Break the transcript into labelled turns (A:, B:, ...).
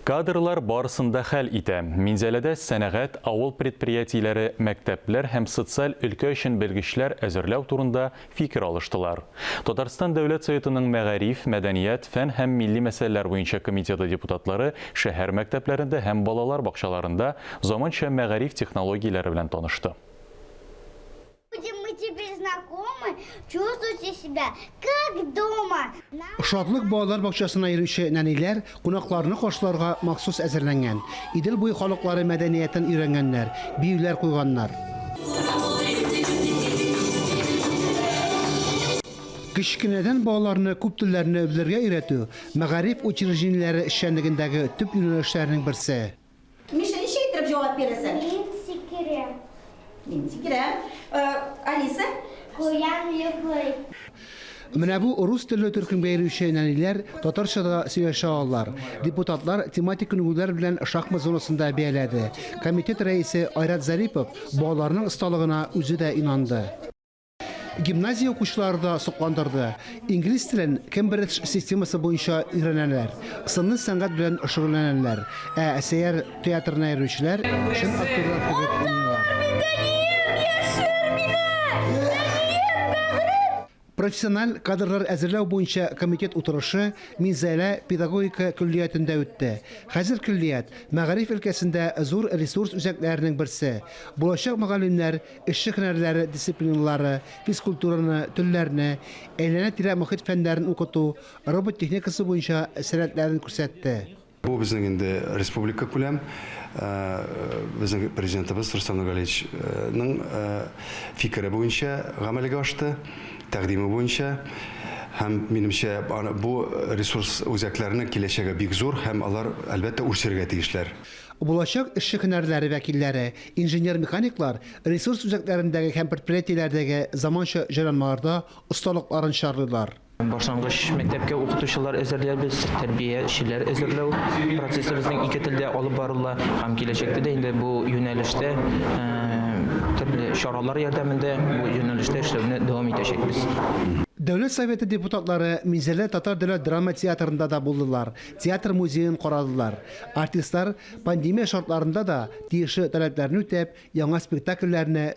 A: Кадрлар барысын да хәл итә. Минзәләдә сәнәгать, авыл предприятиеләре, мәктәпләр һәм социаль өлкә өчен белгечләр әзерләү турында фикер алыштылар. Татарстан Дәүләт Советының мәгариф, мәдәният, фән һәм милли мәсьәләләр буенча комитеты депутатлары шәһәр мәктәпләрендә һәм балалар бакчаларында заманча мәгариф технологияләре белән танышты.
B: Будем мы теперь знакомы, чувствуйте себя как дома.
C: Шатлык балалар бакчасына йөрүче нәниләр кунакларны каршыларга махсус әзерләнгән. Идел буе халыклары мәдәниятен өйрәнгәннәр, биюләр куйганнар. Кечкенәдән балаларны күп телләрне белергә өйрәтү, мәгариф учреждениеләре эшчәнлегендәге төп юнәлешләрнең берсе.
D: Миша, ничек иттереп җавап бирәсең?
B: Мин сикерәм.
D: Мин сикерәм. Э, Алиса?
B: Куян йоклый.
C: Менә бу рус телле төркемгә йөрүче нәниләр татарча да сөйләшә алалар. Депутатлар тематик күнегүләр белән шахмат зонасында бәяләде. Комитет рәисе Айрат Зарипов балаларның осталыгына үзе дә инанды. Гимназия укучылары да сокландырды. Инглиз телен Кембридж системасы буенча өйрәнәләр, сынлы сәнгать белән шөгыльләнәләр. Ә Сәйяр театрына йөрүчеләр чын актерлар кебек уйныйлар. Профессиональ кадрлар әзерләү буенча комитет утырышы Минзәлә педагогика көллиятендә үтте. Хәзер көллият, мәгариф өлкәсендә зур ресурс үзәкләренең берсе. Булачак мөгаллимнәр эшче һөнәрләре дисциплиналары, физкультураны, телләрне, әйләнә-тирә мохит фәннәрен укыту, робот техникасы буенча сәләтләрен күрсәтте.
E: Бу безнең инде республика күләм, безнең президентыбыз Рөстәм Нургалиевичның фикере буенча гамәлгә ашты, тәкъдиме буенча. Һәм, минемчә, бу ресурс үзәкләренең киләчәге бик зур һәм алар, әлбәттә, үсергә тиешләр.
C: Булачак эшче һөнәрләре вәкилләре, инженер-механиклар ресурс үзәкләрендәге һәм предприятиеләрдәге заманча җайланмаларда осталыкларын чарлыйлар.
F: Башлангыч мәктәпкә укытучылар әзерләбез, тәрбиячеләр әзерләү процессы безнең ике телдә алып барыла һәм киләчәктә дә инде бу юнәлештә төрле чаралар ярдәмендә бу юнәлештә эшләүне дәвам итәчәкбез.
C: Дәүләт Советы депутатлары Минзәлә татар дәүләт драма театрында да булдылар, театр музеен карадылар. Артистлар пандемия шартларында да тиешле таләпләрне үтәп, яңа спектакльләрне